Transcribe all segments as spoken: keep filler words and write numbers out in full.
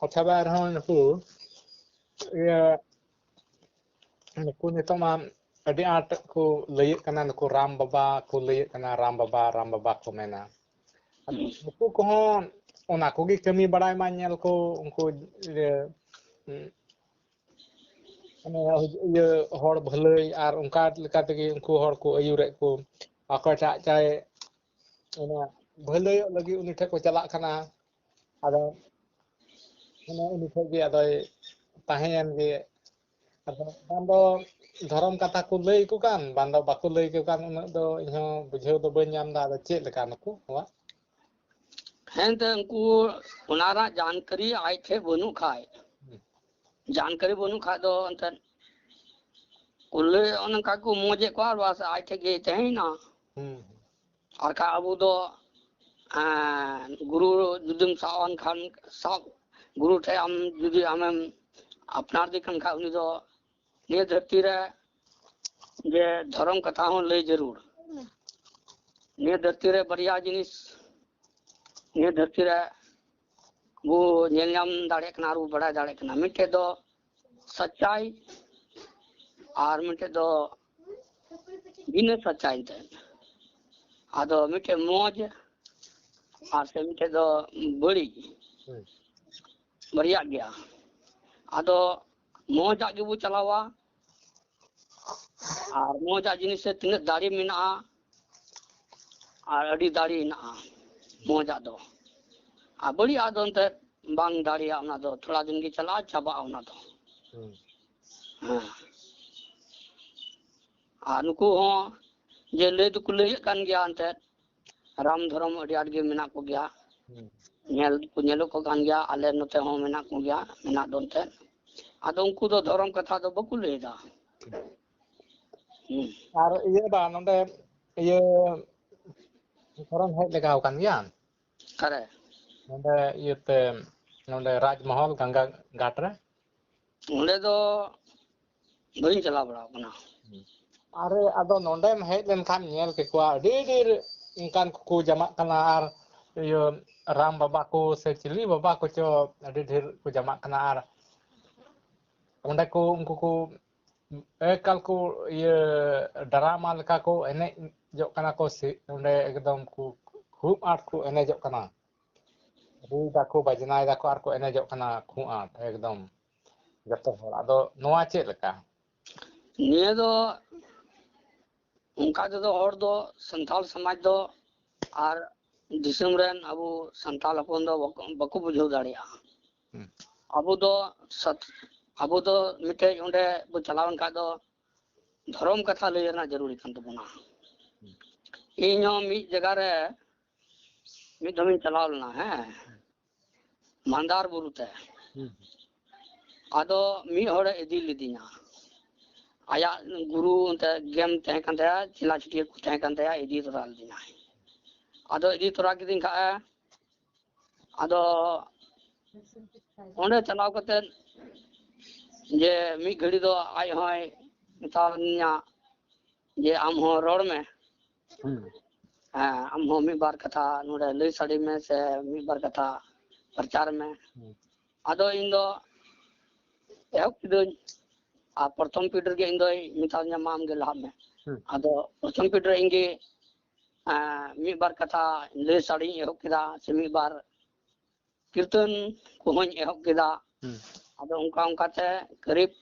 ᱟᱪᱪᱷᱟ, ᱵᱟᱭ ᱨᱮᱦᱚᱸ ᱱᱩᱠᱩ ᱤᱭᱟᱹ ᱱᱩᱠᱩ ᱱᱤᱛᱚᱜ ᱢᱟ ᱟᱹᱰᱤ ᱟᱸᱴ ᱠᱚ ᱞᱟᱹᱭᱟᱹᱜ ᱠᱟᱱᱟ, ᱱᱩᱠᱩ ᱨᱟᱢ ᱵᱟᱵᱟ ᱠᱚ ᱞᱟᱹᱭᱟᱹᱜ ᱠᱟᱱᱟ, ᱨᱟᱢ ᱵᱟᱵᱟ, ᱨᱟᱢ ᱵᱟᱵᱟ ᱠᱚ ᱢᱮᱱᱟ᱾ ᱟᱫᱚ ᱱᱩᱠᱩ ᱠᱚᱦᱚᱸ ᱚᱱᱟ ᱠᱚᱜᱮ ᱠᱟᱹᱢᱤ ᱵᱟᱲᱟᱭ ᱢᱟ, ᱧᱮᱞ ᱠᱚ ᱩᱱᱠᱩ ᱤᱭᱟᱹ, ᱢᱟᱱᱮ ᱤᱭᱟᱹ ᱦᱚᱲ ᱵᱷᱟᱹᱞᱟᱹᱭ ᱟᱨ ᱚᱱᱠᱟ ᱞᱮᱠᱟ ᱛᱮᱜᱮ ᱩᱱᱠᱩ ᱦᱚᱲ ᱠᱚ ᱟᱹᱭᱩᱨᱮᱫ ᱠᱚ᱾ ᱚᱠᱚᱭᱴᱟᱜ ᱪᱟᱭ ᱚᱱᱟ ᱵᱷᱟᱹᱞᱟᱹᱭᱚᱜ ᱞᱟᱹᱜᱤᱫ ᱩᱱᱤ ᱴᱷᱮᱱ ᱠᱚ ᱪᱟᱞᱟᱜ ᱠᱟᱱᱟ᱾ ᱟᱫᱚ ᱢᱟᱱᱮ ᱩᱱᱤ ᱴᱷᱮᱱ ᱜᱮ ᱟᱫᱚᱭ ᱛᱟᱦᱮᱸᱭᱮᱱ ᱜᱮ᱾ ᱟᱫᱚ ᱵᱟᱝ ᱫᱚ ᱫᱷᱚᱨᱚᱢ ᱠᱟᱛᱷᱟ ᱠᱚ ᱞᱟᱹᱭ ᱟᱠᱚ ᱠᱟᱱ, ᱵᱟᱝ ᱫᱚ ᱵᱟᱠᱚ ᱞᱟᱹᱭ ᱟᱠᱚ ᱠᱟᱱ, ᱩᱱᱟᱹᱜ ᱫᱚ ᱤᱧᱦᱚᱸ ᱵᱩᱡᱷᱟᱹᱣ ᱫᱚ ᱵᱟᱹᱧ ᱧᱟᱢ ᱮᱫᱟ᱾ ᱟᱫᱚ ᱪᱮᱫ ᱞᱮᱠᱟ ᱱᱩᱠᱩ ᱠᱚᱣᱟᱜ? ᱦᱮᱸ, ᱮᱱᱛᱮ ᱩᱱᱠᱩ ᱚᱱᱟ ᱨᱮᱱᱟᱜ ᱡᱟᱱᱠᱟᱨᱤ ᱟᱡ ᱴᱷᱮᱡ ᱵᱟᱹᱱᱩᱜ ᱠᱷᱟᱡ, ᱡᱟᱱᱠᱟᱨᱤ ᱵᱟᱹᱱᱩᱜ ᱠᱷᱟᱡ ᱫᱚ ᱮᱱᱛᱮ ᱠᱩᱞᱟᱹᱭ ᱚᱱᱮ ᱚᱱᱠᱟ ᱠᱚ ᱢᱚᱡᱮᱫ ᱠᱚᱣᱟ ᱟᱨ ᱵᱟᱥ ᱟᱡ ᱴᱷᱮᱡ ᱜᱮ ᱛᱟᱦᱮᱸᱭᱮᱱᱟ᱾ ᱦᱩᱸ᱾ ᱟᱨ ᱠᱷᱟᱡ ᱟᱵᱚ ᱫᱚ ᱮᱸ, ᱜᱩᱨᱩ ᱡᱩᱫᱤᱢ ᱥᱟᱵ ᱟᱱ ᱠᱷᱟᱱ ᱥᱟᱵ, ᱜᱩᱨᱩ ᱴᱷᱮᱡ ᱟᱢ ᱡᱩᱫᱤ ᱟᱢᱮᱢ ᱟᱯᱱᱟᱨ ᱫᱮ ᱠᱟᱱ ᱠᱷᱟᱡ ᱩᱱᱤ ᱫᱚ ᱱᱤᱭᱟᱹ ᱫᱷᱟᱹᱨᱛᱤ ᱨᱮ ᱡᱮ ᱫᱷᱚᱨᱚᱢ ᱠᱟᱛᱷᱟ ᱦᱚᱸ ᱞᱟᱹᱭ ᱡᱟᱹᱨᱩᱲ᱾ ᱱᱤᱭᱟᱹ ᱫᱷᱟᱹᱨᱛᱤ ᱨᱮ ᱵᱟᱨᱭᱟ ᱡᱤᱱᱤᱥ ᱱᱤᱭᱟᱹ ᱫᱷᱟᱹᱨᱛᱤ ᱨᱮ ᱵᱚ ᱧᱮᱞ ᱧᱟᱢ ᱫᱟᱲᱮᱭᱟᱜ ᱠᱟᱱᱟ ᱟᱨ ᱵᱚ ᱵᱟᱲᱟᱭ ᱫᱟᱲᱮᱭᱟᱜ ᱠᱟᱱᱟ᱾ ᱢᱤᱫᱴᱮᱡ ᱫᱚ ᱥᱟᱪᱟᱭ ᱟᱨ ᱢᱤᱫᱴᱮᱡ ᱫᱚ ᱵᱤᱱᱟᱹ ᱥᱟᱪᱟᱭ ᱮᱱᱛᱮᱫ᱾ ᱟᱫᱚ ᱢᱤᱫᱴᱮᱡ ᱢᱚᱡᱽ ᱟᱨ ᱥᱮ ᱢᱤᱫᱴᱮᱡ ᱫᱚ ᱵᱟᱹᱲᱤᱡ, ᱦᱩᱸ᱾ ᱵᱟᱨᱭᱟᱜ ᱜᱮᱭᱟ᱾ ᱟᱫᱚ ᱢᱚᱡᱟᱜ ᱜᱮᱵᱚ ᱪᱟᱞᱟᱣᱟ, ᱟᱨ ᱢᱚᱡᱟᱜ ᱡᱤᱱᱤᱥ ᱨᱮ ᱛᱤᱱᱟᱹᱜ ᱫᱟᱲᱮ ᱢᱮᱱᱟᱜᱼᱟ, ᱟᱨ ᱟᱹᱰᱤ ᱫᱟᱲᱮ ᱦᱮᱱᱟᱜᱼᱟ ᱢᱚᱡᱟᱜ ᱫᱚ᱾ ᱟᱨ ᱵᱟᱹᱲᱤᱡᱟᱜ ᱫᱚ ᱮᱱᱛᱮᱫ ᱵᱟᱝ ᱫᱟᱲᱮᱭᱟᱜᱼᱟ, ᱚᱱᱟ ᱫᱚ ᱛᱷᱚᱲᱟ ᱫᱤᱱ ᱜᱮ ᱪᱟᱞᱟᱜᱼᱟ, ᱪᱟᱵᱟᱜᱼᱟ ᱚᱱᱟ ᱫᱚ᱾ ᱦᱩᱸ᱾ ᱦᱮᱸ᱾ ᱟᱨ ᱱᱩᱠᱩ ᱦᱚᱸ ᱡᱮ ᱞᱟᱹᱭ ᱫᱚᱠᱚ ᱞᱟᱹᱭᱮᱫ ᱠᱟᱱ ᱜᱮᱭᱟ ᱮᱱᱛᱮᱫ, ᱨᱟᱢ ᱫᱷᱚᱨᱚᱢ ᱟᱹᱰᱤ ᱟᱸᱴ ᱜᱮ ᱢᱮᱱᱟᱜ ᱠᱚᱜᱮᱭᱟ, ᱦᱩᱸ᱾ ᱧᱮᱞ ᱠᱚ ᱧᱮᱞᱚᱜ ᱠᱚ ᱠᱟᱱ ᱜᱮᱭᱟ, ᱟᱞᱮ ᱱᱚᱛᱮ ᱦᱚᱸ ᱢᱮᱱᱟᱜ ᱠᱚᱜᱮᱭᱟ, ᱢᱮᱱᱟᱜ ᱫᱚ ᱮᱱᱛᱮᱫ᱾ ᱟᱫᱚ ᱩᱱᱠᱩ ᱫᱚ ᱫᱷᱚᱨᱚᱢ ᱠᱟᱛᱷᱟ ᱫᱚ ᱵᱟᱠᱚ ᱞᱟᱹᱭ ᱮᱫᱟ᱾ ᱦᱩᱸ᱾ ᱟᱨ ᱤᱭᱟᱹ ᱵᱟ ᱱᱚᱰᱮ ᱤᱭᱟᱹ ᱫᱷᱚᱨᱚᱢ ᱦᱮᱡ ᱞᱮᱜᱟᱣ ᱟᱠᱟᱱ ᱜᱮᱭᱟ ᱚᱠᱟᱨᱮ? ᱱᱚᱰᱮ ᱤᱭᱟᱹᱛᱮ, ᱱᱚᱰᱮ ᱨᱟᱡᱽᱢᱚᱦᱚᱞ ᱜᱟᱝᱜᱟ ᱜᱷᱟᱴ ᱨᱮ᱾ ᱚᱸᱰᱮ ᱫᱚ ᱵᱟᱹᱧ ᱪᱟᱞᱟᱣ ᱵᱟᱲᱟ ᱟᱠᱟᱱᱟ᱾ ᱟᱨᱮ ᱟᱫᱚ ᱱᱚᱰᱮᱢ ᱦᱮᱡ ᱞᱮᱱᱠᱷᱟᱱ ᱧᱮᱞ ᱠᱮᱠᱚᱣᱟ, ᱟᱹᱰᱤ ᱰᱷᱮᱨ ᱚᱱᱠᱟᱱ ᱠᱚᱠᱚ ᱡᱟᱢᱟᱜ ᱠᱟᱱᱟ᱾ ᱟᱨ ᱤᱭᱟᱹ ᱨᱟᱢ ᱵᱟᱵᱟ ᱠᱚ ᱥᱮ ᱪᱤᱞᱤ ᱵᱟᱵᱟ ᱠᱚᱪᱚ ᱟᱹᱰᱤ ᱰᱷᱮᱨ ᱠᱚ ᱡᱟᱢᱟᱜ ᱠᱟᱱᱟ᱾ ᱟᱨ ᱚᱸᱰᱮ ᱠᱚ ᱩᱱᱠᱩ ᱠᱚ ᱮᱠᱟᱞ ᱠᱚ ᱤᱭᱟᱹ ᱰᱨᱟᱢᱟ ᱞᱮᱠᱟ ᱠᱚ ᱮᱱᱮᱡᱚᱜ ᱠᱟᱱᱟ ᱠᱚ᱾ ᱥᱮ ᱚᱸᱰᱮ ᱮᱠᱫᱚᱢ ᱠᱚ ᱠᱷᱩᱵ ᱟᱸᱴ ᱠᱚ ᱮᱱᱮᱡᱚᱜ ᱠᱟᱱᱟ, ᱨᱩᱭ ᱫᱟᱠᱚ, ᱵᱟᱡᱽᱱᱟᱭ ᱫᱟᱠᱚ ᱟᱨ ᱠᱚ ᱮᱱᱮᱡᱚᱜ ᱠᱟᱱᱟ ᱠᱷᱩᱵ ᱟᱸᱴ ᱮᱠᱫᱚᱢ ᱡᱚᱛᱚ ᱦᱚᱲ᱾ ᱟᱫᱚ ᱱᱚᱣᱟ ᱪᱮᱫ ᱞᱮᱠᱟ? ᱱᱤᱭᱟᱹ ᱫᱚ ᱚᱱᱠᱟ ᱛᱮᱫᱚ ᱦᱚᱲ ᱫᱚ, ᱥᱟᱱᱛᱟᱲ ᱥᱚᱢᱟᱡᱽ ᱫᱚ ᱟᱨ ᱫᱤᱥᱚᱢ ᱨᱮᱱ ᱟᱵᱚ ᱥᱟᱱᱛᱟᱲ ᱦᱚᱯᱚᱱ ᱫᱚ ᱵᱟᱠᱚ, ᱵᱟᱠᱚ ᱵᱩᱡᱷᱟᱹᱣ ᱫᱟᱲᱮᱭᱟᱜᱼᱟ᱾ ᱦᱩᱸ᱾ ᱟᱵᱚ ᱫᱚ ᱥᱟᱛ-, ᱟᱵᱚ ᱫᱚ ᱢᱤᱫᱴᱮᱡ ᱚᱸᱰᱮ ᱵᱚ ᱪᱟᱞᱟᱣ ᱞᱮᱱᱠᱷᱟᱱ ᱫᱚ ᱫᱷᱚᱨᱚᱢ ᱠᱟᱛᱷᱟ ᱞᱟᱹᱭ ᱨᱮᱱᱟᱜ ᱡᱟᱹᱨᱩᱲᱤ ᱠᱟᱱ ᱛᱟᱵᱚᱱᱟ᱾ ᱤᱧ ᱦᱚᱸ ᱢᱤᱫ ᱡᱟᱭᱜᱟ ᱨᱮ ᱢᱤᱫ ᱫᱚᱢ ᱤᱧ ᱪᱟᱞᱟᱣ ᱞᱮᱱᱟ, ᱦᱮᱸ, ᱢᱟᱱᱫᱟᱨ ᱵᱩᱨᱩ ᱛᱮ᱾ ᱦᱩᱸ᱾ ᱟᱫᱚ ᱢᱤᱫ ᱦᱚᱲᱮ ᱤᱫᱤ ᱞᱤᱫᱤᱧᱟ, ᱟᱭᱟᱜ ᱜᱩᱨᱩ ᱚᱱᱛᱮ ᱜᱮᱢ ᱛᱟᱦᱮᱸ ᱠᱟᱱ ᱛᱟᱭᱟ, ᱪᱮᱞᱟ ᱪᱷᱟᱹᱴᱭᱟᱹ ᱠᱚ ᱛᱟᱦᱮᱸ ᱠᱟᱱ ᱛᱟᱭᱟ, ᱤᱫᱤ ᱛᱚᱨᱟ ᱞᱤᱫᱤᱧᱟᱭ᱾ ᱟᱫᱚ ᱤᱫᱤ ᱛᱚᱨᱟ ᱠᱤᱫᱤᱧ ᱠᱷᱟᱡ ᱮ, ᱟᱫᱚ ᱚᱸᱰᱮ ᱪᱟᱞᱟᱣ ᱠᱟᱛᱮ ᱡᱮ ᱢᱤᱫ ᱜᱷᱟᱹᱲᱤ ᱫᱚ ᱟᱡ ᱦᱚᱸᱭ ᱢᱮᱛᱟᱣᱟᱫᱤᱧᱟ ᱡᱮ ᱟᱢ ᱦᱚᱸ ᱨᱚᱲ ᱢᱮ, ᱦᱩᱸ᱾ ᱦᱮᱸ, ᱟᱢ ᱦᱚᱸ ᱢᱤᱫ ᱵᱟᱨ ᱠᱟᱛᱷᱟ ᱱᱚᱰᱮ ᱞᱟᱹᱭ ᱥᱟᱰᱮ ᱢᱮ ᱥᱮ ᱢᱤᱫ ᱵᱟᱨ ᱠᱟᱛᱷᱟ ᱯᱨᱚᱪᱟᱨ ᱢᱮ᱾ ᱦᱩᱸ᱾ ᱟᱫᱚ ᱤᱧ ᱫᱚ ᱮᱦᱚᱵ ᱠᱤᱫᱟᱹᱧ, ᱟᱨ ᱯᱨᱚᱛᱷᱚᱢ ᱯᱤᱰ ᱨᱮᱜᱮ ᱤᱧ ᱫᱚᱭ ᱢᱮᱛᱟᱫᱤᱧᱟ, "ᱢᱟ ᱟᱢᱜᱮ ᱞᱟᱦᱟᱜ ᱢᱮ᱾" ᱦᱩᱸ᱾ ᱟᱫᱚ ᱯᱨᱚᱛᱷᱚᱢ ᱯᱤᱰ ᱨᱮ ᱤᱧ ᱜᱮ ᱮᱸ, ᱢᱤᱫ ᱵᱟᱨ ᱠᱟᱛᱷᱟ ᱞᱟᱹᱭ ᱥᱟᱰᱮᱧ ᱮᱦᱚᱵ ᱠᱮᱫᱟ, ᱥᱮ ᱢᱤᱫ ᱵᱟᱨ ᱠᱤᱨᱛᱚᱱ ᱠᱚᱦᱚᱸᱧ ᱮᱦᱚᱵ ᱠᱮᱫᱟ᱾ ᱦᱩᱸ᱾ ᱟᱫᱚ ᱚᱱᱠᱟ ᱚᱱᱠᱟᱛᱮ ᱠᱟᱹᱨᱤᱵ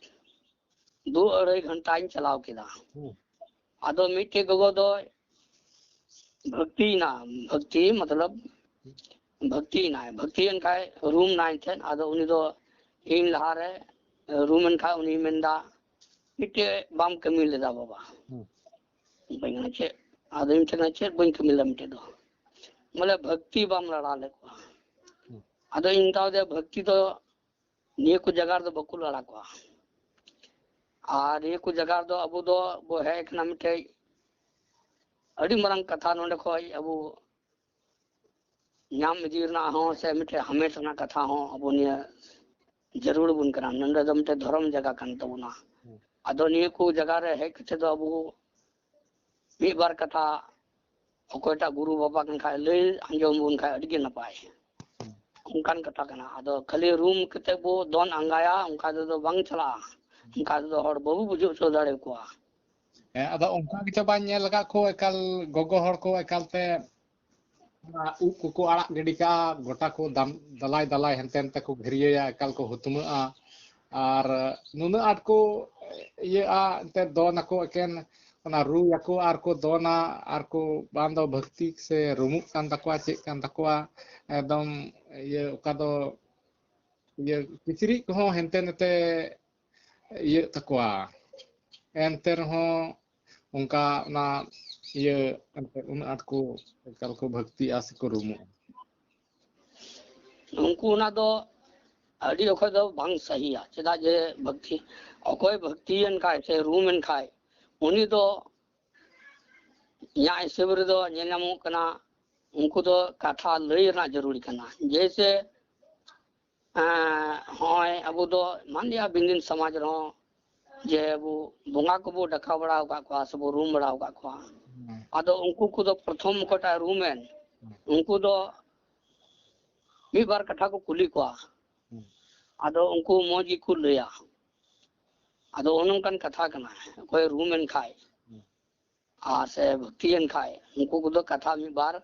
ᱫᱩ ᱟᱹᱲᱟᱹᱭ ᱜᱷᱚᱱᱴᱟᱧ ᱪᱟᱞᱟᱣ ᱠᱮᱫᱟ᱾ ᱦᱩᱸ᱾ ᱟᱫᱚ ᱢᱤᱫᱴᱮᱡ ᱜᱚᱜᱚ ᱫᱚᱭ ᱵᱷᱚᱠᱛᱤᱭᱮᱱᱟ, ᱵᱷᱚᱠᱛᱤ ᱢᱚᱛᱞᱚᱵ ᱵᱷᱚᱠᱛᱤᱭᱮᱱᱟᱭ, ᱵᱷᱚᱠᱛᱤᱭᱮᱱ ᱠᱷᱟᱡ ᱨᱩᱢ ᱱᱟᱭ ᱮᱱᱛᱮᱫ᱾ ᱟᱫᱚ ᱩᱱᱤ ᱫᱚ ᱤᱧ ᱞᱟᱦᱟᱨᱮ ᱨᱩᱢ ᱮᱱ ᱠᱷᱟᱡ ᱩᱱᱤᱭ ᱢᱮᱱᱫᱟ, "ᱢᱤᱫᱴᱮᱡ ᱵᱟᱢ ᱠᱟᱹᱢᱤ ᱞᱮᱫᱟ ᱵᱟᱵᱟ᱾" ᱦᱩᱸ᱾ ᱵᱟᱹᱧ ᱢᱮᱱᱟ ᱪᱮᱫ? ᱟᱫᱚᱧ ᱢᱮᱛᱟᱭ ᱠᱟᱱᱟ, "ᱪᱮᱫ ᱵᱟᱹᱧ ᱠᱟᱹᱢᱤ ᱞᱮᱫᱟ ᱢᱤᱫᱴᱮᱡ ᱫᱚ?" ᱵᱚᱞᱮ, "ᱵᱷᱚᱠᱛᱤ ᱵᱟᱢ ᱞᱟᱲᱟ ᱞᱮᱫ ᱠᱚᱣᱟ᱾" ᱦᱩᱸ᱾ ᱟᱫᱚᱧ ᱢᱮᱛᱟᱣ ᱫᱮᱭᱟ, ᱵᱷᱚᱠᱛᱤ ᱫᱚ ᱱᱤᱭᱟᱹ ᱠᱚ ᱡᱟᱭᱜᱟ ᱨᱮᱫᱚ ᱵᱟᱠᱚ ᱞᱟᱲᱟ ᱠᱚᱣᱟ᱾ ᱟᱨ ᱱᱤᱭᱟᱹ ᱠᱚ ᱡᱟᱭᱜᱟ ᱨᱮᱫᱚ ᱟᱵᱚ ᱫᱚ ᱵᱚ ᱦᱮᱡ ᱠᱟᱱᱟ ᱢᱤᱫᱴᱮᱡ ᱟᱹᱰᱤ ᱢᱟᱨᱟᱝ ᱠᱟᱛᱷᱟ ᱱᱚᱰᱮ ᱠᱷᱚᱡ ᱟᱵᱚ ᱧᱟᱢ ᱤᱫᱤ ᱨᱮᱱᱟᱜ ᱦᱚᱸ ᱥᱮ ᱢᱤᱫᱴᱮᱡ ᱦᱟᱢᱮᱴ ᱨᱮᱱᱟᱜ ᱠᱟᱛᱷᱟ ᱦᱚᱸ ᱟᱵᱚ ᱱᱤᱭᱟᱹ ᱡᱟᱹᱨᱩᱲ ᱵᱚᱱ ᱠᱟᱱᱟ᱾ ᱱᱚᱰᱮ ᱫᱚ ᱢᱤᱫᱴᱮᱡ ᱫᱷᱚᱨᱚᱢ ᱡᱟᱭᱜᱟ ᱠᱟᱱ ᱛᱟᱵᱚᱱᱟ᱾ ᱦᱩᱸ᱾ ᱟᱫᱚ ᱱᱤᱭᱟᱹ ᱠᱚ ᱡᱟᱭᱜᱟ ᱨᱮ ᱦᱮᱡ ᱠᱟᱛᱮ ᱫᱚ ᱟᱵᱚ ᱢᱤᱫ ᱵᱟᱨ ᱠᱟᱛᱷᱟ ᱚᱠᱚᱭᱴᱟᱜ ᱜᱩᱨᱩ ᱵᱟᱵᱟ ᱠᱟᱱ ᱠᱷᱟᱡ ᱞᱟᱹᱭ ᱟᱸᱡᱚᱢ ᱵᱚᱱ ᱠᱷᱟᱡ ᱟᱹᱰᱤ ᱜᱮ ᱱᱟᱯᱟᱭ᱾ ᱚᱱᱠᱟᱱ ᱠᱟᱛᱷᱟ ᱠᱟᱱᱟ᱾ ᱟᱫᱚ ᱠᱷᱟᱹᱞᱤ ᱨᱩᱢ ᱠᱟᱛᱮ ᱵᱚ ᱫᱚᱱ ᱟᱸᱜᱟᱭᱟ, ᱚᱱᱠᱟ ᱛᱮᱫᱚ ᱵᱟᱝ ᱪᱟᱞᱟᱜᱼᱟ᱾ ᱚᱱᱠᱟ ᱛᱮᱫᱚ ᱦᱚᱲ ᱵᱟᱵᱚ ᱵᱩᱡᱷᱟᱹᱣ ᱦᱚᱪᱚ ᱫᱟᱲᱮ ᱟᱠᱚᱣᱟ᱾ ᱦᱮᱸ, ᱟᱫᱚ ᱚᱱᱠᱟ ᱜᱮᱪᱚ ᱵᱟᱹᱧ ᱧᱮᱞ ᱟᱠᱟᱫ ᱠᱚ, ᱮᱠᱟᱞ ᱜᱚᱜᱚ ᱦᱚᱲ ᱠᱚ ᱮᱠᱟᱞ ᱛᱮ ᱚᱱᱟ ᱩᱵ ᱠᱚᱠᱚ ᱟᱲᱟᱜ ᱜᱤᱰᱤ ᱠᱟᱜᱼᱟ, ᱜᱚᱴᱟ ᱠᱚ ᱫᱟᱢ-, ᱫᱟᱞᱟᱭ ᱫᱟᱞᱟᱭ ᱦᱟᱱᱛᱮ ᱱᱟᱛᱮ ᱠᱚ ᱜᱷᱟᱹᱨᱭᱟᱹᱭᱟ, ᱮᱠᱟᱞ ᱠᱚ ᱦᱩᱛᱢᱟᱹᱜᱼᱟ᱾ ᱟᱨ ᱱᱩᱱᱟᱹᱜ ᱟᱸᱴ ᱠᱚ ᱤᱭᱟᱹᱜᱼᱟ, ᱮᱱᱛᱮᱫ ᱫᱚᱱ ᱟᱠᱚ, ᱮᱠᱮᱱ ᱚᱱᱟ ᱨᱩᱭᱟᱠᱚ ᱟᱨ ᱠᱚ ᱫᱚᱱᱟ, ᱟᱨ ᱠᱚ ᱵᱟᱝ ᱫᱚ ᱵᱷᱟᱹᱠᱛᱤ ᱥᱮ ᱨᱩᱢᱩᱜ ᱠᱟᱱ ᱛᱟᱠᱚᱣᱟ, ᱪᱮᱫ ᱠᱟᱱ ᱛᱟᱠᱚᱣᱟ, ᱮᱠᱫᱚᱢ ᱤᱭᱟᱹ ᱚᱠᱟ ᱫᱚ ᱤᱭᱟᱹ ᱠᱤᱪᱨᱤᱡ ᱠᱚᱦᱚᱸ ᱦᱟᱱᱛᱮ ᱱᱟᱛᱮ ᱤᱭᱟᱹᱜ ᱛᱟᱠᱚᱣᱟ᱾ ᱮᱱᱛᱮ ᱨᱮᱦᱚᱸ ᱚᱱᱠᱟ ᱚᱱᱟ ᱤᱭᱟᱹ ᱮᱱᱛᱮ ᱩᱱᱟᱹᱜ ᱟᱸᱴ ᱠᱚ ᱮᱠᱟᱞ ᱠᱚ ᱵᱷᱟᱹᱠᱛᱤᱜᱼᱟ ᱥᱮᱠᱚ ᱨᱩᱢᱩᱜᱼᱟ᱾ ᱩᱱᱠᱩ ᱚᱱᱟ ᱫᱚ ᱟᱹᱰᱤ ᱚᱠᱚᱡ ᱫᱚ ᱵᱟᱝ ᱥᱟᱹᱦᱤᱭᱟ᱾ ᱪᱮᱫᱟᱜ ᱡᱮ ᱵᱷᱟᱹᱠᱛᱤ, ᱚᱠᱚᱭ ᱵᱷᱟᱹᱠᱛᱤᱭᱮᱱ ᱠᱷᱟᱡ ᱥᱮ ᱨᱩᱢᱮᱱ ᱠᱷᱟᱡ, ᱩᱱᱤ ᱫᱚ ᱤᱧᱟᱹᱜ ᱦᱤᱥᱟᱹᱵ ᱨᱮᱫᱚ ᱧᱮᱞ ᱧᱟᱢᱚᱜ ᱠᱟᱱᱟ, ᱩᱱᱠᱩ ᱫᱚ ᱠᱟᱛᱷᱟ ᱞᱟᱹᱭ ᱨᱮᱱᱟᱜ ᱡᱟᱹᱨᱩᱲ ᱠᱟᱱᱟ᱾ ᱡᱮᱭᱥᱮ, ᱮᱸ, ᱦᱚᱸᱜᱼᱚᱭ ᱟᱵᱚ ᱫᱚ ᱢᱟᱱ ᱞᱤᱭᱟ ᱵᱤᱱᱫᱤᱱ ᱥᱚᱢᱟᱡᱽ ᱨᱮᱦᱚᱸ ᱡᱮ ᱟᱵᱚ ᱵᱚᱸᱜᱟ ᱠᱚᱵᱚ ᱰᱟᱠᱟᱣ ᱵᱟᱲᱟ ᱟᱠᱟᱫ ᱠᱚᱣᱟ ᱥᱮᱵᱚ ᱨᱩᱢ ᱵᱟᱲᱟ ᱟᱠᱟᱫ ᱠᱚᱣᱟ᱾ ᱟᱫᱚ ᱩᱱᱠᱩ ᱠᱚᱫᱚ ᱯᱨᱚᱛᱷᱚᱢ ᱚᱠᱚᱭᱴᱟᱜ ᱨᱩᱢᱮᱱ, ᱩᱱᱠᱩ ᱫᱚ ᱢᱤᱫ ᱵᱟᱨ ᱠᱟᱛᱷᱟ ᱠᱚ ᱠᱩᱞᱤ ᱠᱚᱣᱟ᱾ ᱟᱫᱚ ᱩᱱᱠᱩ ᱢᱚᱡᱽ ᱜᱮᱠᱚ ᱞᱟᱹᱭᱟ᱾ ᱟᱫᱚ ᱚᱱᱮ ᱚᱱᱠᱟᱱ ᱠᱟᱛᱷᱟ ᱠᱟᱱᱟ, ᱚᱠᱚᱭ ᱨᱩᱢᱮᱱ ᱠᱷᱟᱡ ᱟᱨ ᱥᱮ ᱵᱷᱟᱹᱠᱛᱤᱭᱮᱱ ᱠᱷᱟᱡ, ᱩᱱᱠᱩ ᱠᱚᱫᱚ ᱠᱟᱛᱷᱟ ᱢᱤᱫ ᱵᱟᱨ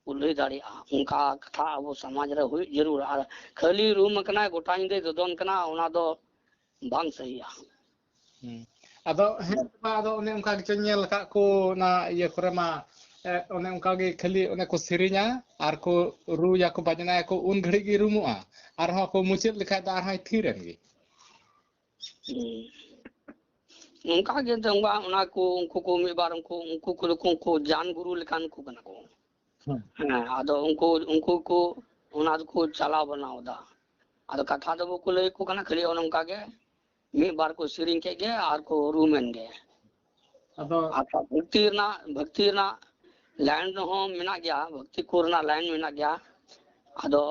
ᱠᱚ ᱞᱟᱹᱭ ᱫᱟᱲᱮᱭᱟᱜᱼᱟ᱾ ᱚᱱᱠᱟ ᱠᱟᱛᱷᱟ ᱟᱵᱚ ᱥᱚᱢᱟᱡᱽ ᱨᱮ ᱦᱩᱭᱩᱜ ᱡᱟᱹᱨᱩᱲ᱾ ᱟᱨ ᱠᱷᱟᱹᱞᱤ ᱨᱩᱢ ᱟᱠᱟᱱᱟᱭ, ᱜᱚᱴᱟ ᱧᱤᱫᱟᱹᱭ ᱫᱚᱫᱚᱱ ᱠᱟᱱᱟ, ᱚᱱᱟ ᱫᱚ ᱵᱟᱝ ᱥᱟᱹᱦᱤᱭᱟ᱾ ᱦᱩᱸ᱾ ᱟᱫᱚ ᱦᱮᱸ, ᱟᱫᱚ ᱚᱱᱮ ᱚᱱᱠᱟ ᱜᱮᱪᱚᱧ ᱧᱮᱞ ᱟᱠᱟᱫ ᱠᱚ ᱚᱱᱟ ᱤᱭᱟᱹ ᱠᱚᱨᱮ ᱢᱟ, ᱮ, ᱚᱱᱮ ᱚᱱᱠᱟ ᱜᱮ ᱠᱷᱟᱹᱞᱤ ᱚᱱᱮ ᱠᱚ ᱥᱮᱨᱮᱧᱟ ᱟᱨ ᱠᱚ ᱨᱩᱭᱟᱠᱚ ᱵᱟᱡᱽᱱᱟᱭᱟᱠᱚ, ᱩᱱ ᱜᱷᱟᱹᱲᱤᱡ ᱜᱮ ᱨᱩᱢᱩᱜᱼᱟ, ᱟᱨᱦᱚᱸ ᱠᱚ ᱢᱩᱪᱟᱹᱫ ᱞᱮᱠᱷᱟᱡ ᱫᱚ ᱟᱨᱦᱚᱸᱭ ᱛᱷᱤᱨ ᱮᱱ ᱜᱮ᱾ ᱦᱩᱸ᱾ ᱚᱱᱠᱟ ᱜᱮ ᱮᱱᱛᱮ ᱚᱱᱟ, ᱚᱱᱟ ᱠᱚ, ᱩᱱᱠᱩ ᱠᱚ ᱢᱤᱫ ᱵᱟᱨ ᱩᱱᱠᱩ, ᱩᱱᱠᱩ ᱠᱚᱫᱚ ᱠᱚ, ᱩᱱᱠᱩ ᱡᱟᱱ ᱜᱩᱨᱩ ᱞᱮᱠᱟᱱ ᱠᱚ ᱠᱟᱱᱟ ᱠᱚ᱾ ᱦᱩᱸ᱾ ᱦᱮᱸ, ᱟᱫᱚ ᱩᱱᱠᱩ, ᱩᱱᱠᱩ ᱠᱚ ᱚᱱᱟ ᱫᱚᱠᱚ ᱪᱟᱞᱟᱣ ᱵᱟᱱᱟᱣ ᱮᱫᱟ᱾ ᱟᱫᱚ ᱠᱟᱛᱷᱟ ᱫᱚ ᱵᱟᱠᱚ ᱞᱟᱹᱭ ᱟᱠᱚ ᱠᱟᱱᱟ, ᱠᱷᱟᱹᱞᱤ ᱚᱱᱮ ᱚᱱᱠᱟ ᱜᱮ ᱢᱤᱫ ᱵᱟᱨ ᱠᱚ ᱥᱮᱨᱮᱧ ᱠᱮᱫ ᱜᱮ ᱟᱨ ᱠᱚ ᱨᱩᱢ ᱮᱱ ᱜᱮ᱾ ᱟᱫᱚ ᱟᱨ ᱵᱷᱚᱠᱛᱤ ᱨᱮᱱᱟᱜ, ᱵᱷᱚᱠᱛᱤ ᱨᱮᱱᱟᱜ ᱞᱟᱭᱤᱱ ᱦᱚᱸ ᱢᱮᱱᱟᱜ ᱜᱮᱭᱟ, ᱵᱷᱚᱠᱛᱤ ᱠᱚ ᱨᱮᱱᱟᱜ ᱞᱟᱭᱤᱱ ᱢᱮᱱᱟᱜ ᱜᱮᱭᱟ᱾ ᱟᱫᱚ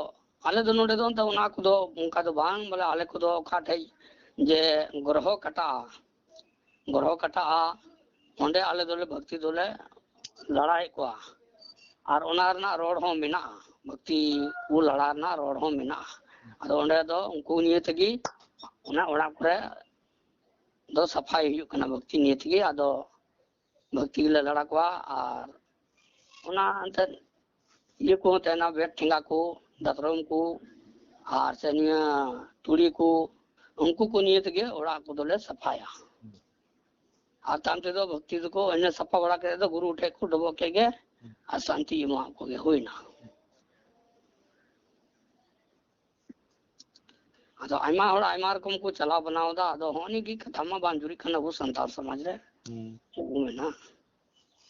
ᱟᱞᱮ ᱫᱚ ᱱᱚᱰᱮ ᱫᱚ ᱮᱱᱛᱮ ᱚᱱᱟ ᱠᱚᱫᱚ ᱚᱱᱠᱟ ᱫᱚ ᱵᱟᱝ, ᱵᱚᱞᱮ ᱟᱞᱮ ᱠᱚᱫᱚ ᱚᱠᱟ ᱴᱷᱮᱡ ᱡᱮ ᱜᱨᱚᱦᱚ ᱠᱟᱴᱟᱜᱼᱟ, ᱜᱨᱚᱦᱚ ᱠᱟᱴᱟᱜᱼᱟ, ᱚᱸᱰᱮ ᱟᱞᱮ ᱫᱚᱞᱮ ᱵᱷᱚᱠᱛᱤ ᱫᱚᱞᱮ ᱞᱟᱲᱟᱭᱮᱫ ᱠᱚᱣᱟ᱾ ᱟᱨ ᱚᱱᱟ ᱨᱮᱱᱟᱜ ᱨᱚᱲ ᱦᱚᱸ ᱢᱮᱱᱟᱜᱼᱟ, ᱵᱷᱚᱠᱛᱤ ᱠᱚ ᱞᱟᱲᱟ ᱨᱮᱱᱟᱜ ᱨᱚᱲ ᱦᱚᱸ ᱢᱮᱱᱟᱜᱼᱟ᱾ ᱟᱫᱚ ᱚᱸᱰᱮ ᱫᱚ ᱩᱱᱠᱩ ᱱᱤᱭᱮ ᱛᱮᱜᱮ ᱚᱱᱟ ᱚᱲᱟᱜ ᱠᱚᱨᱮ ᱫᱚ ᱥᱟᱯᱷᱟᱭ ᱦᱩᱭᱩᱜ ᱠᱟᱱᱟ ᱵᱷᱚᱠᱛᱤ ᱱᱤᱭᱮ ᱛᱮᱜᱮ᱾ ᱟᱫᱚ ᱵᱷᱚᱠᱛᱤ ᱜᱮᱞᱮ ᱞᱟᱲᱟ ᱠᱚᱣᱟ᱾ ᱟᱨ ᱚᱱᱟ ᱮᱱᱛᱮᱫ ᱤᱭᱟᱹ ᱠᱚᱦᱚᱸ ᱛᱟᱦᱮᱱᱟ, ᱵᱮᱛ ᱴᱷᱮᱸᱜᱟ ᱠᱚ, ᱫᱟᱛᱨᱚᱢ ᱠᱚ, ᱟᱨ ᱥᱮ ᱱᱤᱭᱟᱹ ᱛᱩᱲᱤ ᱠᱚ, ᱩᱱᱠᱩ ᱠᱚ ᱱᱤᱭᱮ ᱛᱮᱜᱮ ᱚᱲᱟᱜ ᱠᱚᱫᱚᱞᱮ ᱥᱟᱯᱷᱟᱭᱟ᱾ ᱟᱨ ᱛᱟᱭᱚᱢ ᱛᱮᱫᱚ ᱵᱷᱚᱠᱛᱤ ᱫᱚᱠᱚ ᱤᱱᱟᱹ ᱥᱟᱯᱷᱟ ᱵᱟᱲᱟ ᱠᱟᱛᱮ ᱫᱚ ᱜᱩᱨᱩ ᱴᱷᱮᱡ ᱠᱚ ᱰᱚᱵᱚᱜ ᱠᱮᱫ ᱜᱮ ᱟᱨ ᱥᱟᱱᱛᱤ ᱮᱢᱟᱣᱟᱫ ᱠᱚᱜᱮ, ᱦᱩᱭᱱᱟ᱾ ᱟᱫᱚ ᱟᱭᱢᱟ ᱦᱚᱲ ᱟᱭᱢᱟ ᱨᱚᱠᱚᱢ ᱠᱚ ᱪᱟᱞᱟᱣ ᱵᱮᱱᱟᱣ ᱮᱫᱟ᱾ ᱟᱫᱚ ᱦᱚᱸᱜᱼᱚ ᱱᱤᱭᱟᱹ ᱜᱮ ᱠᱟᱛᱷᱟ ᱢᱟ ᱵᱟᱝ ᱡᱩᱨᱤᱜ ᱠᱟᱱᱟ ᱟᱵᱚ ᱥᱟᱱᱛᱟᱲ ᱥᱚᱢᱟᱡᱽ ᱨᱮ᱾ ᱦᱩᱸ᱾ ᱪᱮᱫ ᱵᱚ ᱢᱮᱱᱟ?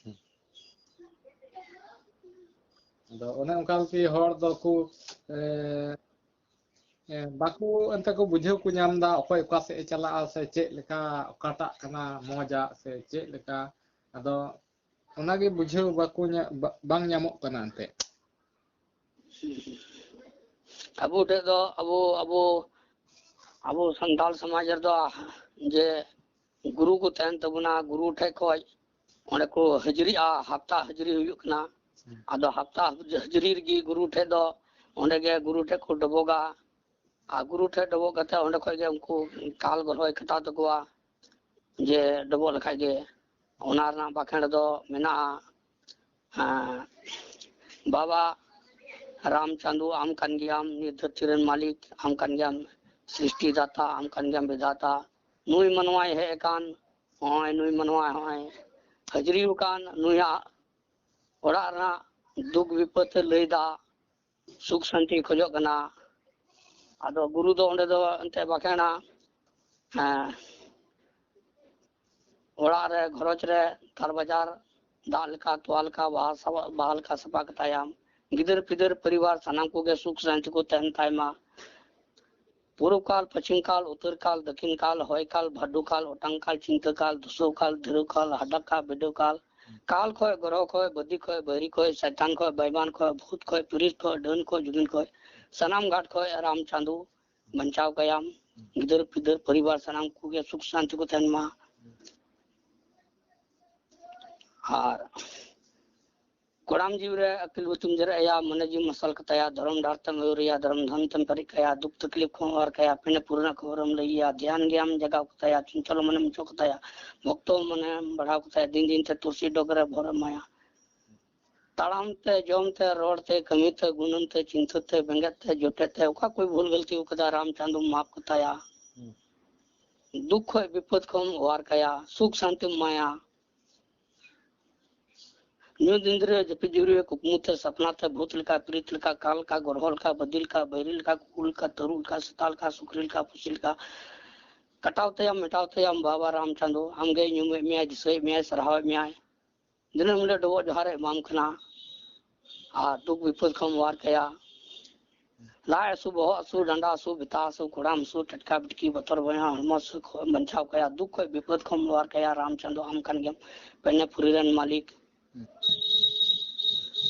ᱦᱩᱸ᱾ ᱟᱫᱚ ᱚᱱᱮ ᱚᱱᱠᱟ ᱜᱮ ᱦᱚᱲ ᱫᱚᱠᱚ, ᱮ, ᱮ, ᱵᱟᱠᱚ ᱮᱱᱛᱮ ᱠᱚ ᱵᱩᱡᱷᱟᱹᱣ ᱠᱚ ᱧᱟᱢ ᱮᱫᱟ, ᱚᱠᱚᱭ ᱚᱠᱟ ᱥᱮᱫ ᱮ ᱪᱟᱞᱟᱜᱼᱟ ᱥᱮ ᱪᱮᱫ ᱞᱮᱠᱟ, ᱚᱠᱟᱴᱟᱜ ᱠᱟᱱᱟ ᱢᱚᱡᱟᱜ ᱥᱮ ᱪᱮᱫ ᱞᱮᱠᱟ᱾ ᱟᱫᱚ ᱚᱱᱟᱜᱮ ᱵᱩᱡᱷᱟᱹᱣ ᱵᱟᱠᱚ ᱧᱟ-, ᱵᱟ-, ᱵᱟᱝ ᱧᱟᱢᱚᱜ ᱠᱟᱱᱟ ᱮᱱᱛᱮ᱾ ᱟᱵᱚ ᱴᱷᱮᱡ ᱫᱚ ᱟᱵᱚ, ᱟᱵᱚ, ᱟᱵᱚ ᱥᱟᱱᱛᱟᱲ ᱥᱚᱢᱟᱡᱽ ᱨᱮᱫᱚ ᱡᱮ ᱜᱩᱨᱩ ᱠᱚ ᱛᱟᱦᱮᱱ ᱛᱟᱵᱚᱱᱟ, ᱜᱩᱨᱩ ᱴᱷᱮᱡ ᱠᱷᱚᱡ ᱚᱸᱰᱮ ᱠᱚ ᱦᱟᱹᱡᱨᱤᱜᱼᱟ, ᱦᱟᱯᱛᱟ ᱦᱟᱹᱡᱨᱤ ᱦᱩᱭᱩᱜ ᱠᱟᱱᱟ᱾ ᱦᱩᱸ᱾ ᱟᱫᱚ ᱦᱟᱯᱛᱟ ᱦᱟᱹᱡᱨᱤ ᱨᱮᱜᱮ ᱜᱩᱨᱩ ᱴᱷᱮᱡ ᱫᱚ, ᱚᱸᱰᱮ ᱜᱮ ᱜᱩᱨᱩ ᱴᱷᱮᱡ ᱠᱚ ᱰᱚᱵᱚᱜᱟ᱾ ᱟᱨ ᱜᱩᱨᱩ ᱴᱷᱮᱡ ᱰᱚᱵᱚᱜ ᱠᱟᱛᱮ ᱚᱸᱰᱮ ᱠᱷᱚᱡ ᱜᱮ ᱩᱱᱠᱩ ᱠᱟᱞ ᱜᱨᱚᱦᱚᱭ ᱠᱟᱴᱟᱣ ᱛᱟᱠᱚᱣᱟ, ᱡᱮ ᱰᱚᱵᱚᱜ ᱞᱮᱠᱷᱟᱡ ᱜᱮ᱾ ᱚᱱᱟ ᱨᱮᱱᱟᱜ ᱵᱟᱸᱠᱷᱮᱲ ᱫᱚ ᱢᱮᱱᱟᱜᱼᱟ, ᱮᱸ, ᱵᱟᱵᱟ ᱨᱟᱢ ᱪᱟᱸᱫᱩ, ᱟᱢ ᱠᱟᱱ ᱜᱮᱭᱟᱢ ᱱᱤᱭᱟᱹ ᱫᱷᱟᱹᱨᱛᱤ ᱨᱮᱱ ᱢᱟᱹᱞᱤᱠ, ᱟᱢ ᱠᱟᱱ ᱜᱮᱭᱟᱢ ᱥᱨᱤᱥᱴᱤ ᱫᱟᱛᱟ, ᱟᱢ ᱠᱟᱱ ᱜᱮᱭᱟᱢ ᱵᱤᱫᱷᱟᱛᱟ᱾ ᱱᱩᱭ ᱢᱟᱱᱣᱟᱭ ᱦᱮᱡ ᱟᱠᱟᱱ, ᱱᱚᱜᱼᱚᱭ ᱱᱩᱭ ᱢᱟᱱᱣᱟ ᱦᱚᱸᱜᱼᱚᱭ ᱦᱟᱹᱡᱨᱤ ᱟᱠᱟᱱ, ᱱᱩᱭᱟᱜ ᱚᱲᱟᱜ ᱨᱮᱱᱟᱜ ᱫᱩᱠ ᱵᱤᱯᱚᱫ ᱮ ᱞᱟᱹᱭ ᱮᱫᱟ, ᱥᱩᱠ ᱥᱟᱱᱛᱤ ᱠᱷᱚᱡᱚᱜ ᱠᱟᱱᱟ᱾ ᱟᱫᱚ ᱜᱩᱨᱩ ᱫᱚ ᱚᱸᱰᱮ ᱫᱚ ᱮᱱᱛᱮ ᱵᱟᱠᱷᱮᱲᱟ, ᱦᱮᱸ, ᱚᱲᱟᱜ ᱨᱮ, ᱜᱷᱟᱨᱚᱸᱡᱽ ᱨᱮ ᱛᱟᱨ ᱵᱟᱡᱟᱨ ᱫᱟᱜ ᱞᱮᱠᱟ, ᱛᱚᱣᱟ ᱞᱮᱠᱟ, ᱵᱟᱦᱟ ᱥᱟᱵᱟ-, ᱵᱟᱦᱟ ᱞᱮᱠᱟ ᱥᱟᱯᱷᱟ ᱠᱟᱛᱟᱭᱟᱢ᱾ ᱜᱤᱫᱟᱹᱨ ᱯᱤᱫᱟᱹᱨ ᱯᱚᱨᱤᱵᱟᱨ ᱥᱟᱱᱟᱢ ᱠᱚᱜᱮ ᱥᱩᱠ ᱥᱟᱱᱛᱤ ᱠᱚ ᱛᱟᱦᱮᱱ ᱛᱟᱭ ᱢᱟ᱾ ᱯᱩᱨᱩᱵ ᱠᱟᱞ, ᱯᱚᱪᱷᱤᱢ ᱠᱟᱞ, ᱩᱛᱛᱚᱨ ᱠᱟᱞ, ᱫᱚᱠᱷᱤᱱ ᱠᱟᱞ, ᱦᱚᱭ ᱠᱟᱞ, ᱵᱷᱟᱫᱩ ᱠᱟᱞ, ᱚᱴᱟᱝ ᱠᱟᱞ, ᱪᱤᱱᱛᱟᱹ ᱠᱟᱞ, ᱫᱷᱩᱥᱟᱹᱣ ᱠᱟᱞ, ᱫᱷᱤᱨᱟᱹᱣ ᱠᱟᱞ, ᱦᱟᱰᱟ ᱠᱟᱞ, ᱵᱤᱰᱟᱹᱣ ᱠᱟᱞ, ᱠᱟᱞ ᱠᱷᱚᱡ, ᱜᱨᱚᱦᱚ ᱠᱷᱚᱡ, ᱵᱟᱹᱫᱤ ᱠᱷᱚᱡ, ᱵᱟᱹᱭᱨᱤ ᱠᱷᱚᱡ, ᱥᱟᱭᱛᱟᱱ ᱠᱷᱚᱡ, ᱵᱟᱭᱢᱟᱱ ᱠᱷᱚᱡ, ᱵᱷᱩᱛ ᱠᱷᱚᱡ, ᱯᱤᱨᱤᱛ ᱠᱷᱚᱡ, ᱰᱟᱹᱱ ᱠᱷᱚᱡ, ᱡᱩᱜᱤᱱ ᱠᱷᱚᱡ, ᱥᱟᱱᱟᱢ ᱜᱷᱟᱴ ᱠᱷᱚᱡ ᱨᱟᱢ ᱪᱟᱸᱫᱩ ᱵᱟᱧᱪᱟᱣ ᱠᱟᱭᱟᱢ᱾ ᱜᱤᱫᱟᱹᱨ ᱯᱤᱫᱟᱹᱨ ᱯᱚᱨᱤᱵᱟᱨ ᱥᱟᱱᱟᱢ ᱠᱚᱜᱮ ᱥᱩᱠ ᱥᱟᱱᱛᱤ ᱠᱚ ᱛᱟᱦᱮᱱ ᱢᱟ᱾ ᱟᱨ ᱠᱚᱲᱟᱢ ᱡᱤᱣᱤ ᱨᱮ ᱟᱹᱠᱤᱞ ᱵᱟᱹᱛᱤᱢ ᱡᱮᱨᱮᱫ ᱟᱭᱟ, ᱢᱚᱱᱮ ᱡᱤᱣᱤ ᱢᱟᱨᱥᱟᱞ ᱠᱟᱛᱟᱭᱟ, ᱫᱷᱚᱨᱚᱢ ᱰᱟᱦᱟᱨ ᱛᱮᱢ ᱟᱹᱭᱩᱨᱮᱭᱟ, ᱫᱷᱚᱨᱚᱢ ᱫᱷᱚᱱ ᱛᱮᱢ ᱯᱮᱨᱮᱡ ᱠᱟᱭᱟ, ᱫᱩᱠ ᱛᱟᱠᱞᱤᱯ ᱠᱷᱚᱱ ᱚᱣᱟᱨ ᱠᱟᱭᱟ, ᱯᱮᱱᱮ ᱯᱩᱨᱩᱱᱟᱜ ᱠᱷᱚᱵᱚᱨᱮᱢ ᱞᱟᱹᱭ ᱟᱭᱟ, ᱫᱷᱮᱭᱟᱱ ᱜᱮᱭᱟᱢ ᱡᱟᱜᱟᱣ ᱠᱟᱛᱟᱭᱟ, ᱪᱚᱧᱪᱚᱞ ᱢᱚᱱᱮᱢ ᱚᱪᱚ ᱠᱟᱛᱟᱭᱟ, ᱵᱷᱚᱠᱛᱚ ᱢᱚᱱᱮᱢ ᱵᱟᱲᱦᱟᱣ ᱠᱟᱛᱟᱭᱟ, ᱫᱤᱱ ᱫᱤᱱ ᱛᱮ ᱛᱩᱨᱥᱤ ᱰᱚᱜᱽ ᱨᱮ ᱵᱷᱚᱨ ᱮᱢᱟᱭᱟ᱾ ᱛᱟᱲᱟᱢ ᱛᱮ, ᱡᱚᱢ ᱛᱮ, ᱨᱚᱲ ᱛᱮ, ᱠᱟᱹᱢᱤ ᱛᱮ, ᱜᱩᱱᱟᱹᱱ ᱛᱮ, ᱪᱤᱱᱛᱟᱹ ᱛᱮ, ᱵᱮᱸᱜᱮᱫ ᱛᱮ, ᱡᱚᱴᱮᱫ ᱛᱮ, ᱚᱠᱟ ᱠᱚᱭ ᱵᱷᱩᱞ ᱜᱟᱹᱞᱛᱤ ᱠᱟᱫᱟ, ᱨᱟᱢ ᱪᱟᱸᱫᱚᱢ ᱢᱟᱯ ᱠᱟᱛᱟᱭᱟ᱾ ᱦᱩᱸ᱾ ᱫᱩᱠ ᱠᱷᱚᱡ ᱵᱤᱯᱚᱫ ᱠᱷᱚᱱ ᱚᱣᱟᱨ ᱠᱟᱭᱟ, ᱥᱩᱠ ᱥᱟᱱᱛᱤᱢ ᱮᱢᱟᱭᱟ᱾ ᱧᱩᱛ ᱧᱤᱫᱟᱹ ᱨᱮ ᱡᱟᱹᱯᱤᱫ ᱡᱩᱨᱤ ᱨᱮ ᱠᱩᱠᱢᱩ ᱛᱮ, ᱥᱟᱯᱱᱟ ᱛᱮ, ᱵᱷᱩᱛ ᱞᱮᱠᱟ, ᱯᱤᱨᱤᱛ ᱞᱮᱠᱟ, ᱠᱟᱞ ᱞᱮᱠᱟ, ᱜᱨᱚᱦᱚ ᱞᱮᱠᱟ, ᱵᱟᱹᱫᱤ ᱞᱮᱠᱟ, ᱵᱟᱹᱭᱨᱤ ᱞᱮᱠᱟ, ᱠᱩᱠᱩ ᱞᱮᱠᱟ, ᱛᱟᱹᱨᱩᱵ ᱞᱮᱠᱟ, ᱥᱮᱛᱟ ᱞᱮᱠᱟ, ᱥᱩᱠᱨᱤ ᱞᱮᱠᱟ, ᱯᱩᱥᱤ ᱞᱮᱠᱟ, ᱠᱟᱴᱟᱣ ᱛᱟᱭᱟᱢ, ᱢᱮᱴᱟᱣ ᱛᱟᱭᱟᱢ ᱵᱟᱵᱟ ᱨᱟᱢ ᱪᱟᱸᱫᱚ, ᱟᱢᱜᱮ ᱧᱩᱢᱮᱫ ᱢᱮᱭᱟᱭ, ᱫᱤᱥᱟᱹᱭᱮᱫ ᱢᱮᱭᱟᱭ, ᱥᱟᱨᱦᱟᱣᱮᱫ ᱢᱮᱭᱟᱭ᱾ ᱫᱤᱱᱟᱹᱢ ᱦᱤᱞᱳᱜ ᱰᱚᱵᱚᱜ ᱡᱚᱦᱟᱨᱮ ᱮᱢᱟᱢ ᱠᱟᱱᱟ ᱟᱨ ᱫᱩᱠ ᱵᱤᱯᱚᱫ ᱠᱷᱚᱱ ᱚᱣᱟᱨ ᱠᱟᱭᱟ᱾ ᱞᱟᱡ ᱦᱟᱹᱥᱩ, ᱵᱚᱦᱚᱜ ᱦᱟᱹᱥᱩ, ᱰᱟᱸᱰᱟ ᱦᱟᱹᱥᱩ, ᱵᱮᱛᱟ ᱦᱟᱹᱥᱩ, ᱠᱚᱲᱟᱢ ᱦᱟᱹᱥᱩ, ᱴᱟᱴᱠᱟ ᱵᱤᱴᱠᱤ, ᱵᱚᱛᱚᱨ ᱵᱚᱭᱦᱟ, ᱦᱚᱲᱢᱚ ᱦᱟᱹᱥᱩ ᱠᱷᱚᱱ ᱵᱟᱧᱪᱟᱣ ᱠᱟᱭᱟ, ᱫᱩᱠ ᱠᱷᱚᱱ ᱵᱤᱯᱚᱫ ᱠᱷᱚᱱ ᱚᱣᱟᱨ ᱠᱟᱭᱟ᱾ ᱨᱟᱢ ᱪᱟᱸᱫᱚ ᱟᱢ ᱠᱟᱱ ᱜᱮᱭᱟᱢ ᱯᱮᱱᱮ ᱯᱩᱨᱤ ᱨᱮᱱ ᱢᱟᱹᱞᱤᱠ᱾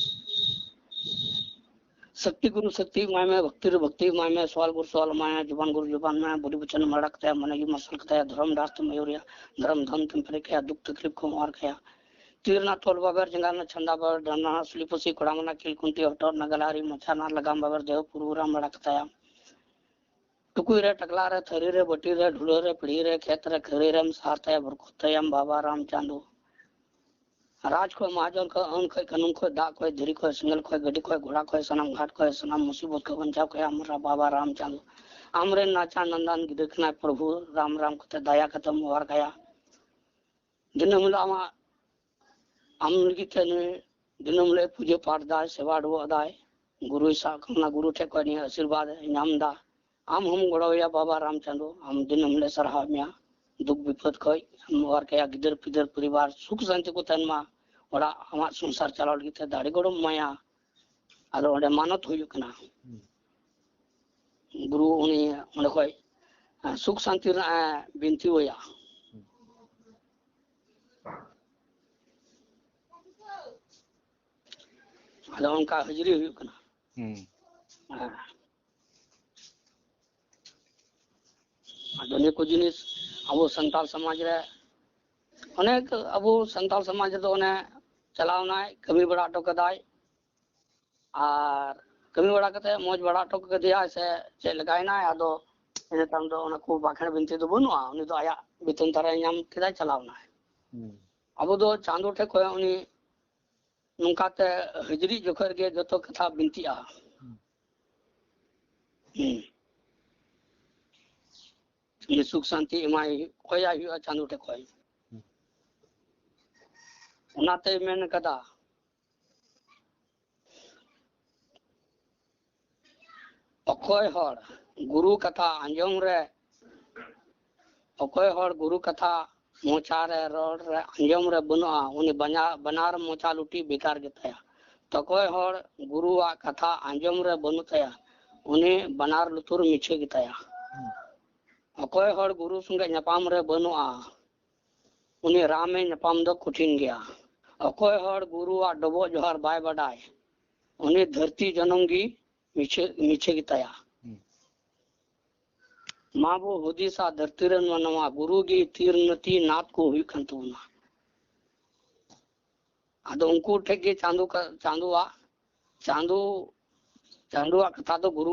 ᱥᱚᱠᱛᱤ ᱜᱩᱨᱩ ᱥᱚᱠᱛᱤ ᱮᱢᱟᱭ ᱢᱮ, ᱵᱷᱚᱠᱛᱤ ᱨᱮ ᱵᱷᱚᱠᱛᱤ ᱮᱢᱟᱭ ᱢᱮ, ᱥᱚᱣᱟᱞ ᱜᱩᱨᱩ ᱥᱚᱣᱟᱞ ᱮᱢᱟᱭ ᱢᱮ, ᱡᱩᱵᱟᱱ ᱜᱩᱨᱩ ᱡᱩᱵᱟᱱ ᱮᱢᱟᱭ ᱢᱮ, ᱵᱩᱰᱷᱤ ᱵᱚᱪᱚᱱ ᱮᱢ ᱟᱲᱟᱜ ᱠᱟᱛᱟᱭᱟ, ᱢᱚᱱᱮ ᱡᱤᱣᱤ ᱢᱟᱨᱥᱟᱞ ᱠᱟᱛᱟᱭᱟ, ᱫᱷᱚᱨᱚᱢ ᱰᱟᱦᱟᱨ ᱛᱮᱢ ᱟᱹᱭᱩᱨᱮᱭᱟ, ᱫᱷᱚᱨᱚᱢ ᱫᱷᱚᱱ ᱛᱮᱢ ᱯᱮᱨᱮᱡ ᱠᱟᱭᱟ, ᱫᱩᱠ ᱛᱟᱠᱞᱤᱯ ᱠᱷᱚᱱ ᱚᱣᱟᱨ ᱠᱟᱭᱟ᱾ ᱛᱤ ᱨᱮᱱᱟᱜ ᱛᱚᱞ ᱵᱟᱵᱮᱨ, ᱡᱟᱸᱜᱟ ᱨᱮᱱᱟᱜ ᱪᱷᱟᱸᱫᱟ ᱵᱟᱵᱮᱨ, ᱰᱟᱸᱰᱟ ᱨᱮᱱᱟᱜ ᱥᱩᱞᱤ ᱯᱟᱹᱥᱤ, ᱠᱚᱲᱟᱢ ᱨᱮᱱᱟᱜ ᱠᱤᱞ ᱠᱷᱩᱱᱴᱤ, ᱦᱚᱴᱚᱜ ᱨᱮᱱᱟᱜ ᱜᱟᱞᱟᱨᱤ, ᱢᱚᱪᱟ ᱨᱮᱱᱟᱜ ᱞᱟᱜᱟᱢ ᱵᱟᱵᱮᱨ, ᱫᱮᱦᱚ ᱯᱩᱨᱩ ᱨᱟᱢ ᱟᱲᱟᱜ ᱠᱟᱛᱟᱭᱟ᱾ ᱴᱩᱠᱩᱡ ᱨᱮ, ᱴᱟᱠᱞᱟ ᱨᱮ, ᱛᱷᱟᱹᱨᱤ ᱨᱮ, ᱵᱟᱹᱴᱤ ᱨᱮ, ᱰᱷᱩᱞᱟᱹ ᱨᱮ, ᱯᱤᱲᱦᱤ ᱨᱮ, ᱠᱷᱮᱛ ᱨᱮ, ᱠᱷᱟᱹᱨᱟᱹᱭ ᱨᱮᱢ ᱥᱟᱨ ᱛᱟᱭᱟ, ᱵᱚᱨᱠᱚᱛ ᱛᱟᱭᱟᱢ ᱵᱟᱵᱟ ᱨᱟᱢ ᱪᱟᱸᱫᱚ᱾ ᱨᱟᱡᱽ ᱠᱷᱚᱡ ᱢᱟᱦᱟᱡᱚᱱ ᱠᱷᱚᱡ, ᱟᱹᱱ ᱠᱷᱚᱡ ᱠᱟᱹᱱᱩᱱ ᱠᱷᱚᱡ, ᱫᱟᱜ ᱠᱷᱚᱡ ᱫᱷᱤᱨᱤ ᱠᱷᱚᱡ, ᱥᱮᱸᱜᱮᱞ ᱠᱷᱚᱡ ᱜᱟᱹᱰᱤ ᱠᱷᱚᱡ, ᱜᱷᱚᱲᱟ ᱠᱷᱚᱡ, ᱥᱟᱱᱟᱢ ᱜᱷᱟᱴ ᱠᱷᱚᱡ, ᱥᱟᱱᱟᱢ ᱢᱩᱥᱤᱵᱚᱛ ᱠᱷᱚᱡ ᱵᱟᱧᱪᱟᱣ ᱠᱟᱭᱟ ᱟᱢ ᱨᱟ-, ᱵᱟᱵᱟ ᱨᱟᱢ ᱪᱟᱸᱫᱚ᱾ ᱟᱢᱨᱮᱱ ᱱᱟᱪᱟ ᱱᱟᱱᱫᱟᱱ ᱜᱤᱫᱽᱨᱟᱹ ᱠᱟᱱᱟᱭ ᱯᱨᱚᱵᱷᱩ, ᱨᱟᱢ ᱨᱟᱢ ᱠᱟᱛᱮ ᱫᱟᱭᱟ ᱠᱟᱛᱮᱢ ᱚᱣᱟᱨ ᱠᱟᱭᱟ᱾ ᱫᱤᱱᱟᱹᱢ ᱦᱤᱞᱳᱜ ᱟᱢᱟᱜ, ᱟᱢ ᱞᱟᱹᱜᱤᱫ ᱛᱮ ᱱᱩᱭ ᱫᱤᱱᱟᱹᱢ ᱦᱤᱞᱳᱜ ᱯᱩᱡᱟᱹ ᱯᱟᱴ ᱫᱟᱭ, ᱥᱮᱵᱟ ᱰᱚᱵᱚᱜ ᱫᱟᱭ, ᱜᱩᱨᱩᱭ ᱥᱟᱵ ᱠᱟᱱᱟ, ᱜᱩᱨᱩ ᱴᱷᱮᱡ ᱠᱷᱚᱡ ᱱᱤᱭᱟᱹ ᱟᱥᱤᱨᱵᱟᱫᱽ ᱮ ᱧᱟᱢ ᱫᱟ᱾ ᱟᱢ ᱦᱚᱸᱢ ᱜᱚᱲᱚᱣᱟᱭᱟ ᱵᱟᱵᱟ ᱨᱟᱢ ᱪᱟᱸᱫᱚ, ᱟᱢ ᱫᱤᱱᱟᱹᱢ ᱦᱤᱞᱳᱜ ᱥᱟᱨᱦᱟᱣ ᱢᱮᱭᱟ, ᱫᱩᱠ ᱵᱤᱯᱚᱫ ᱠᱷᱚᱡ ᱮᱢ ᱚᱣᱟᱨ ᱠᱟᱭᱟ, ᱜᱤᱫᱟᱹᱨ ᱯᱤᱫᱟᱹᱨ ᱯᱚᱨᱤᱵᱟᱨ ᱥᱩᱠ ᱥᱟᱱᱛᱤ ᱠᱚ ᱛᱟᱦᱮᱱ ᱢᱟ, ᱚᱲᱟᱜ ᱟᱢᱟᱜ ᱥᱚᱝᱥᱟᱨ ᱪᱟᱞᱟᱣ ᱞᱟᱹᱜᱤᱫ ᱛᱮ ᱫᱟᱲᱮ ᱜᱚᱲᱚᱢ ᱮᱢᱟᱭᱟ᱾ ᱟᱫᱚ ᱚᱸᱰᱮ ᱢᱟᱱᱚᱛ ᱦᱩᱭᱩᱜ ᱠᱟᱱᱟ᱾ ᱦᱩᱸ᱾ ᱜᱩᱨᱩ ᱩᱱᱤ ᱚᱸᱰᱮ ᱠᱷᱚᱡ, ᱮᱸ, ᱥᱩᱠ ᱥᱟᱱᱛᱤ ᱨᱮᱱᱟᱜ ᱮ ᱵᱤᱱᱛᱤ ᱟᱭᱟ᱾ ᱦᱩᱸ᱾ ᱟᱫᱚ ᱚᱱᱠᱟ ᱦᱟᱹᱡᱨᱤ ᱦᱩᱭᱩᱜ ᱠᱟᱱᱟ᱾ ᱦᱩᱸ᱾ ᱦᱮᱸ᱾ ᱟᱫᱚ ᱱᱤᱭᱟᱹ ᱠᱚ ᱡᱤᱱᱤᱥ ᱟᱵᱚ ᱥᱟᱱᱛᱟᱲ ᱥᱚᱢᱟᱡᱽ ᱨᱮ ᱚᱱᱮᱠ, ᱟᱵᱚ ᱥᱟᱱᱛᱟᱲ ᱥᱚᱢᱟᱡᱽ ᱨᱮᱫᱚ ᱚᱱᱮ ᱪᱟᱞᱟᱣᱱᱟᱭ, ᱠᱟᱹᱢᱤ ᱵᱟᱲᱟ ᱦᱚᱴᱚ ᱠᱟᱫᱟᱭ᱾ ᱟᱨ ᱠᱟᱹᱢᱤ ᱵᱟᱲᱟ ᱠᱟᱛᱮ ᱢᱚᱡᱽ ᱵᱟᱲᱟ ᱦᱚᱴᱚ ᱠᱟᱫᱮᱭᱟᱭ ᱥᱮ ᱪᱮᱫ ᱞᱮᱠᱟᱭᱱᱟᱭ, ᱟᱫᱚ ᱤᱱᱟᱹ ᱛᱟᱭᱚᱢ ᱫᱚ ᱚᱱᱟ ᱠᱚ ᱵᱟᱸᱠᱷᱮᱲ ᱵᱤᱱᱛᱤ ᱫᱚ ᱵᱟᱹᱱᱩᱜᱼᱟ᱾ ᱩᱱᱤ ᱫᱚ ᱟᱭᱟᱜ ᱵᱮᱛᱚᱱ ᱫᱷᱟᱨᱟᱭ ᱧᱟᱢ ᱠᱮᱫᱟᱭ, ᱪᱟᱞᱟᱣᱱᱟᱭ᱾ ᱦᱩᱸ᱾ ᱟᱵᱚ ᱫᱚ ᱪᱟᱸᱫᱚ ᱴᱷᱮᱡ ᱠᱷᱚᱱ ᱩᱱᱤ ᱱᱚᱝᱠᱟᱛᱮ ᱦᱟᱹᱡᱨᱤ ᱡᱚᱠᱷᱚᱱ ᱨᱮᱜᱮ ᱡᱚᱛᱚ ᱠᱟᱛᱷᱟ ᱵᱤᱱᱛᱤᱜᱼᱟ᱾ ᱦᱩᱸ᱾ ᱦᱩᱸ᱾ ᱩᱱᱤ ᱥᱩᱠ ᱥᱟᱱᱛᱤ ᱮᱢᱟᱭ, ᱠᱚᱭᱟᱭ ᱦᱩᱭᱩᱜᱼᱟ ᱪᱟᱸᱫᱚ ᱴᱷᱮᱡ ᱠᱷᱚᱱ᱾ ᱦᱩᱸ᱾ ᱚᱱᱟᱛᱮᱭ ᱢᱮᱱ ᱠᱟᱫᱟ, ᱚᱠᱚᱭ ᱦᱚᱲ ᱜᱩᱨᱩ ᱠᱟᱛᱷᱟ ᱟᱸᱡᱚᱢ ᱨᱮ, ᱚᱠᱚᱭ ᱦᱚᱲ ᱜᱩᱨᱩ ᱠᱟᱛᱷᱟ ᱢᱚᱪᱟ ᱨᱮ ᱨᱚᱲ ᱨᱮ ᱟᱸᱡᱚᱢ ᱨᱮ ᱵᱟᱹᱱᱩᱜᱼᱟ, ᱩᱱᱤ ᱵᱟᱧᱟ-, ᱵᱟᱱᱟᱨ ᱢᱚᱪᱟ ᱞᱩᱴᱤ ᱵᱮᱠᱟᱨ ᱜᱮᱛᱟᱭᱟ᱾ ᱚᱠᱚᱭ ᱦᱚᱲ ᱜᱩᱨᱩᱣᱟᱜ ᱠᱟᱛᱷᱟ ᱟᱸᱡᱚᱢ ᱨᱮ ᱵᱟᱹᱱᱩᱜ ᱛᱟᱭᱟ, ᱩᱱᱤ ᱵᱟᱱᱟᱨ ᱞᱩᱛᱩᱨ ᱢᱤᱪᱷᱟᱹ ᱜᱮᱛᱟᱭᱟ᱾ ᱦᱩᱸ᱾ ᱚᱠᱚᱭ ᱦᱚᱲ ᱜᱩᱨᱩ ᱥᱚᱸᱜᱮ ᱧᱟᱯᱟᱢ ᱨᱮ ᱵᱟᱹᱱᱩᱜᱼᱟ, ᱩᱱᱤ ᱨᱟᱢᱮ ᱧᱟᱯᱟᱢ ᱫᱚ ᱠᱚᱴᱷᱤᱱ ᱜᱮᱭᱟ᱾ ᱚᱠᱚᱭ ᱦᱚᱲ ᱜᱩᱨᱩᱣᱟᱜ ᱰᱚᱵᱚᱜ ᱡᱚᱦᱟᱨ ᱵᱟᱭ ᱵᱟᱰᱟᱭ, ᱩᱱᱤ ᱫᱷᱟᱹᱨᱛᱤ ᱡᱚᱱᱚᱢ ᱜᱮ ᱢᱤᱪᱷᱟᱹ, ᱢᱤᱪᱷᱟᱹ ᱜᱮᱛᱟᱭᱟ᱾ ᱦᱩᱸ᱾ ᱢᱟ ᱵᱚ ᱦᱩᱫᱤᱥᱟ ᱫᱷᱟᱹᱨᱛᱤ ᱨᱮᱱ ᱢᱟᱱᱣᱟ, ᱜᱩᱨᱩ ᱜᱮ ᱛᱤᱨ ᱱᱟᱹᱛᱤ ᱱᱟᱛ ᱠᱚ ᱦᱩᱭᱩᱜ ᱠᱟᱱ ᱛᱟᱵᱚᱱᱟ᱾ ᱟᱫᱚ ᱩᱱᱠᱩ ᱴᱷᱮᱡ ᱜᱮ ᱪᱟᱸᱫᱚ ᱠᱟ-, ᱪᱟᱸᱫᱚᱣᱟᱜ, ᱪᱟᱸᱫᱚ, ᱪᱟᱸᱫᱚᱣᱟᱜ ᱠᱟᱛᱷᱟ ᱫᱚ ᱜᱩᱨᱩ